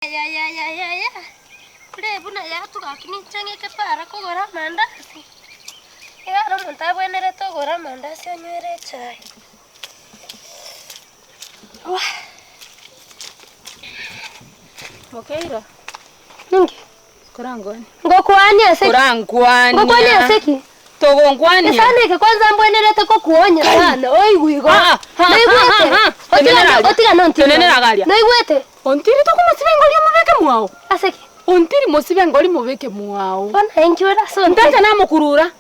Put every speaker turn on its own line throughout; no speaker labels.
Yayayayaya, ore buna yatuga gaki ninche ng'ike para kogora amandasi, iga aro omonto abwenerete ogore amandasi onywere echae. Wah!
Mokeira.
Ninki?
Korankwanie.
Ngokwanie ase ki?
Korankwania.
Ngokwanie ase ki?
Togonkwania.
Esani eke kwanza mbwenerete kokuonya sana, oigwe igo.
Ah, ah, ah,
Noigwete?
ah, ah, ah.
Otigane
Tenenera aria.
otigane ontiri.
Tenenera iga aria.
Noigwete?
Ontiri tokomosiba engori omobeke mwao.
Ase ki?
Ontiri mosibe engori mobeke mwao.
Bono aye inki ore ase ontiri?
Ntacha namokurura.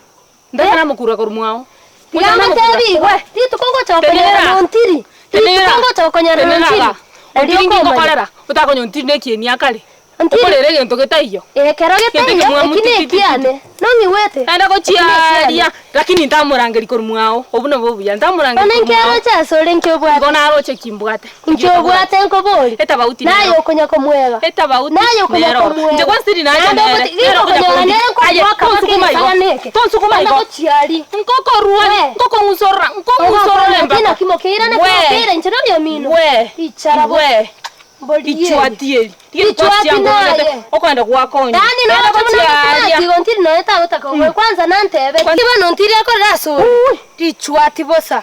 Ntacha namokurura korwa mwao.
Tiga ngotebi igwe, rituko ngocha gokonyora
Tenenera.
nontiri,
Tenenera.
rituko ngocha gokonyora
Tenenera
nontiri,
iga.
nario
Ontiri inki
okomanya.
ngokorera? Otakonya ontiri na ekieni akare.
Ontiri.
Okorere egento getaiyo.
Ee, kero
Gento
getaiyo,
ekemwamu
eki
ti- ti- ti- ti.
nekiane. Nong'igwete?
Naende
Eki
gochia
nekiane.
aria, lakini ntamorangeria korwa mwao, obwo nobwo obuya, ntamorangeria
Bono
korwa
inki
mwao.
aroche asore inki obwate?
Igo naroche ki mbwate.
Inki obwate nkoborie?
Etabauti
Naye
nero.
okonya komwega.
Etabauti
Naye okonya
nero.
komwega.
Inche gwasiri nacha
Naende
nere.
ogoti-
Nere okonya
gikokonyora
kondi-
nere
Aye,
nkogoaka mpaka
tonsukuma igo.
egesagane eke.
Tonsukuma
Bono
igo.
gochia aria.
Nkokorwa,
We.
nkokong'usorora, nkong'usorore
Ogokora
mpaka.
naki mokeirane
We.
mokeira inche nori omino.
We.
Ichara bo.
We.
Mborieri.
Richwati eri.
Richwati naye.
Okoenda gwakonya.
Yaani
Genda
noche buna
gochia aria.
gosubati igo ntiri nonya tagotaka koboria kwanza nantebe ki bono ntiri akorera ase ore richwati bosa.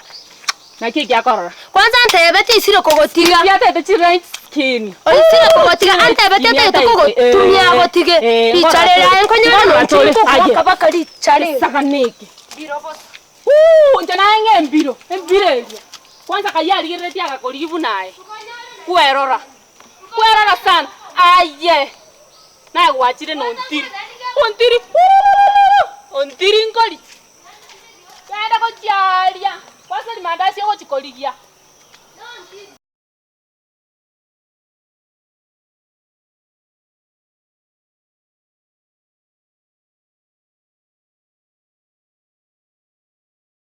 Naki eki akorora.
Kwanza antebe tisire kogotiga.
Tiatete chi light skin.
Oisire kogotiga antebe tiatagete kogotumia agotige richa rere aye nkonyora nontiri nkogoaka baka richa rere.
Esagane eke.
Ndiro bosa.
Ooh inche naye ng'a embiro, embiro eria. Kwanza kayio arigereretie agakorigia buna aye. Kwerora, kwerora sana, aye! Naye gwachire na ontiri, ontiri uuh ontiri nkori. Genda gochia aria, kwanza rimandasi ogochi korigia.